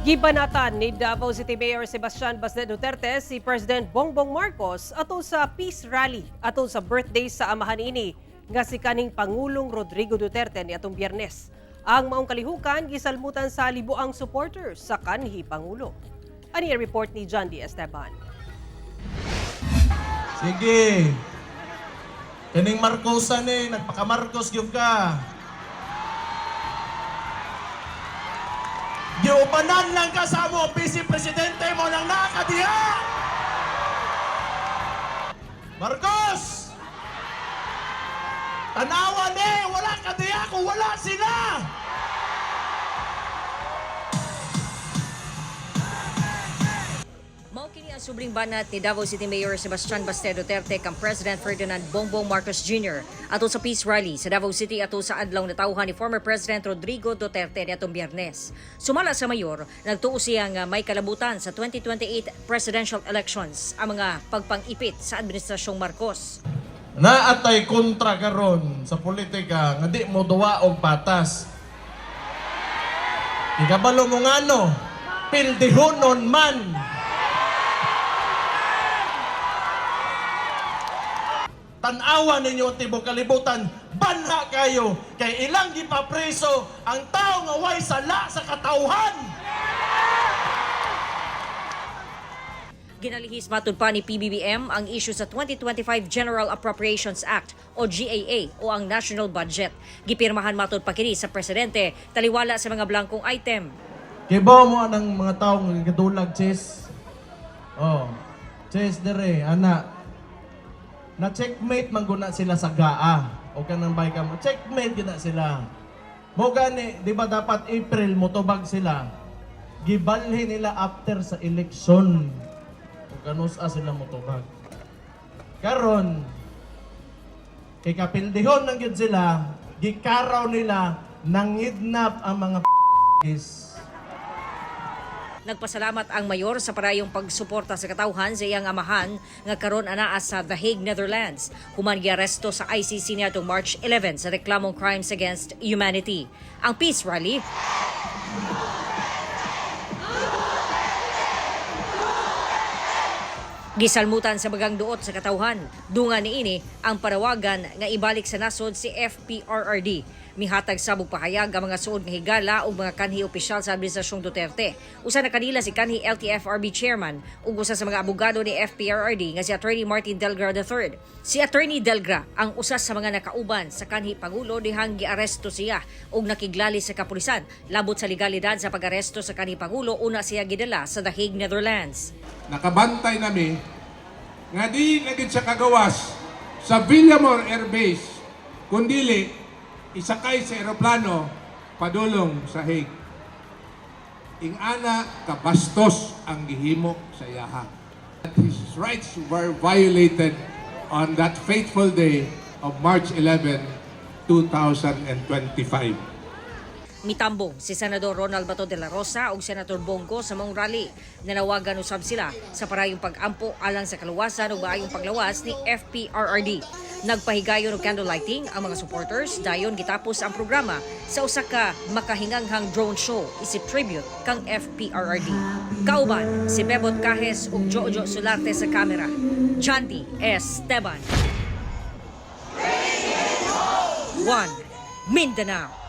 Gibanatan ni Davao City Mayor Sebastian Baste Duterte si President Bongbong Marcos atol sa peace rally atol sa birthday sa amahan ini nga si kaning Pangulong Rodrigo Duterte niadtong Biyernes. Ang maong kalihukan gisalmutan sa libuang supporters sa kanhi Pangulo. Ani ang report ni John D. Esteban. Sige. Kaning Marcosan eh, nagpaka-Marcos gyud ka. Giubanan lang ka sa amo, Vice Presidente mo nang nakadiha! Marcos! Tanawa ni, wala ka diha kung wala sila! Mao kini ang subling banat ni Davao City Mayor Sebastian Baste Duterte kang President Ferdinand Bongbong Marcos Jr. atol sa peace rally sa Davao City atol sa adlaw natawhan ni former President Rodrigo Duterte niadtong Biyernes. Sumala sa mayor, nagtuo siya nga may kalabutan sa 2028 presidential elections ang mga pagpang-ipit sa administrasyong Marcos. Naatay kontra karon sa politika nga di mo duwa og patas. Ikabalo mo ngano, pildihonon man. Tan-awa ninyo ang tibok kalibutan, banha kayo kay ilang gipapreso ang tao nga way sala sa katawhan. Ginalihis matud pa ni PBBM ang issue sa 2025 General Appropriations Act o GAA o ang national budget. Gipirmahan matud pa kini sa presidente taliwala sa mga blankong item. Kibaw mo anang mga tao nga gadulag, Chess. Oh. Chess dire, ana. Na checkmate man guna sila sa GAA. O kanang bay ka mo. Checkmate gina sila. Mo gani, di ba dapat April motubag sila? Gibalhin nila after sa election. O kanus-a sila motubag. Karon, kay kapildihon nang gyud sila, gikaraw nila, nangidnap ang mga is. Nagpasalamat ang mayor sa parayong pagsuporta sa katawhan sa iyang amahan nga karon anaa sa The Hague, Netherlands. Human giaresto sa ICC niadtong March 11 sa reklamong crimes against humanity. Ang peace rally gisalmutan sa bagang duot sa katawhan. Dungan niini ang panawagan nga ibalik sa nasod si FPRRD. Mihatag sabog pahayag ang mga suod nga higala ug mga kanhi opisyal sa administrasyong Duterte. Usa na kanila si kanhi LTFRB chairman ug usa sa mga abogado ni FPRRD nga si Attorney Martin Delgra III. Si Attorney Delgra ang usa sa mga nakauban sa kanhi pangulo dihang giaresto siya ug nakiglali sa kapulisan labot sa legalidad sa pag-aresto sa kanhi pangulo una siya gidala sa The Hague, Netherlands. Nakabantay nami nga di na gid siya kagawas sa Villamor Air Base kundili isakay sa eroplano padulong sa Hague. Ingana kabastos ang gihimo sa iyaha. That his rights were violated on that fateful day of March 11, 2025. Mitambong si Senador Ronald Bato de la Rosa ug Senator Bongo sa maong rally. Nanawagan usab sila sa parayong pag-ampo alang sa kaluwasan ug maayong paglawas ni FPRRD. Nagpahigayon og candle lighting ang mga supporters dayon gitapos ang programa sa usa ka makahinganghang drone show isip tribute kang FPRRD. Kauban si Bebot Cajes ug Jojo Solarte sa kamera. Jandy Esteban. 1 Mindanao.